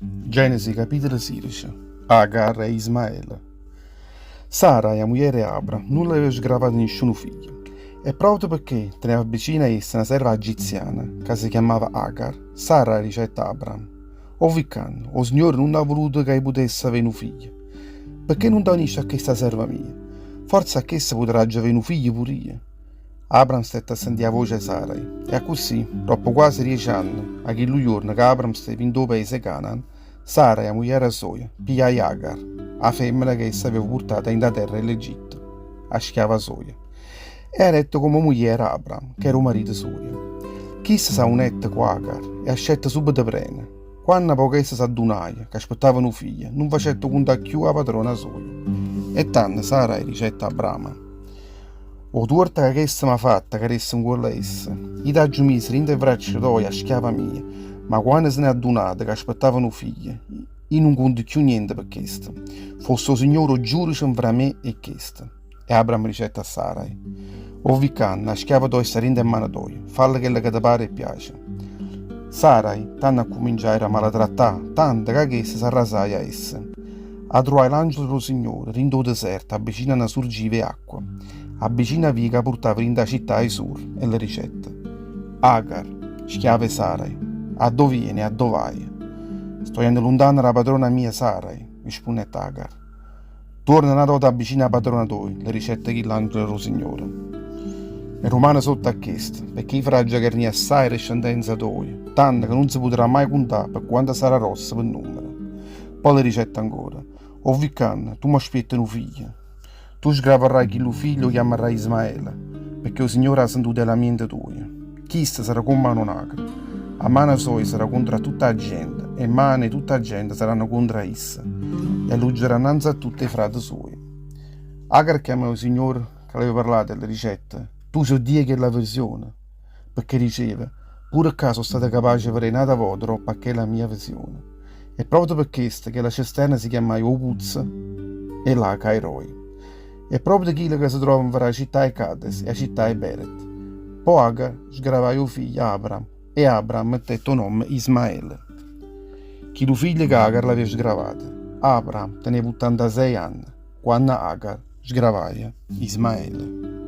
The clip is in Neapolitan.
Genesi capitolo 16 Agar e Ismaele Sarai, 'a mugliera 'e Abram, nun l'aveva sgravato nisciuno figlio, e proprio pecché teneva vicino a essa na serva egiziana, ca se chiammava Agar, Sarai dicette a Abram, 'O viccanno, 'o Signore nun ha vuluto ca i' putesse avé nu figlio. Pecché nun t'aunisce a chesta serva mia? Forze 'a chesta putarraggio avé nu figlio pur'io. Abram stette a sentì 'a voce 'e Sarai, e accussì, doppo quase diece anne, 'a chillu juorno ca Abram steva 'int' 'o paese 'e Canaan, Sarai, 'a mugliera soja, pigliaje Agar, 'a femmena ca essa aveva purtato 'a 'int' 'a terra 'e ll'Egitto, 'a schiava soja, e 'a dette comme mugliera a Abram, ch'era 'o marito sujo. Chisto s'aunette cu Agar e ascette subbeto prena. Quanno po' chesta s'addunaje ca aspettava nu figlio, nun facette cuntà cchiù 'a patrona soja. E tanno Sarai dicette a Abramo, 'O tuorto ca chesta m'ha fatto cadesse 'ncuollo a essa. Io t'aggio miso dint' 'e vraccia toje 'a schiava mia, ma quanno se n'è addunata ca aspettava nu figlio, io nun conto cchiù niente pe chesto. Fosse 'o Signore 'o giudice nfra me e chesta. E Abramo dicette a Sarai, 'O vi' ccanno, 'a schiava toja sta dint' 'e mmane toje, falle chello ca te pare e piace. Sarai tanno accumminciaje a malatrattà, tanto ca chesta s'arrasaje 'a essa. A truvaje l'angelo d' 'o Signore dint' 'o deserto abbicino a na surgiva 'e acqua, abbicino 'a via ca purtava dint' 'a città 'e Sur, e le dicette, Agar, schiava 'e Sarai, addò viene e addò vaje? Sto jenno luntano d' 'a padrona mia Sarai, rispunnette Agar. Tuorna n'ata vota abbicino 'a padrona toja, le dicette chill'angelo d' 'o Signore. E rumane sotto a chesta, pecché io farraggio chernì assaje 'a discendenza toja, tanto ca nun se putrà maje cuntà pe quanto sarà grossa pe nummero. Pò le dicette ancora, 'O vi' ccanno, tu m'aspiette nu figlio. Tu sgravarraje chillu figlio e 'o chiammarraje Ismaele, pecché 'o Signore ha sentuto 'e lamiente tuoje. Chisto sarà comm' a n'onacro. A mana soja sarà contro a tutta 'a gente, e 'e mmane 'e tutta 'a gente saranno contro a isso, e alluggerà nnanze a tutte 'e frate suoje. Agar chiammaje 'o Signore ca l'aveva parlato e le dicette, Tu si' 'o Dio 'e chella visione, pecché diceva, Pure ccà so' stata capace 'e vedé n'ata vota doppo a chella mia visione. E proprio pe chesto chella cesterna si chiammaje 'o puzzo 'e Lacairoi. È proprio chillo ca se trova nfra 'a città 'e Cades e 'a città 'e Beret. Po' Agar sgravaje 'o figlio Abram e Abram mettette 'o nomme Ismaele. Chillu figlio ca Agar l'aveva sgravato. Abram teneva uttantasei anne quanno Agar sgravaje Ismaele.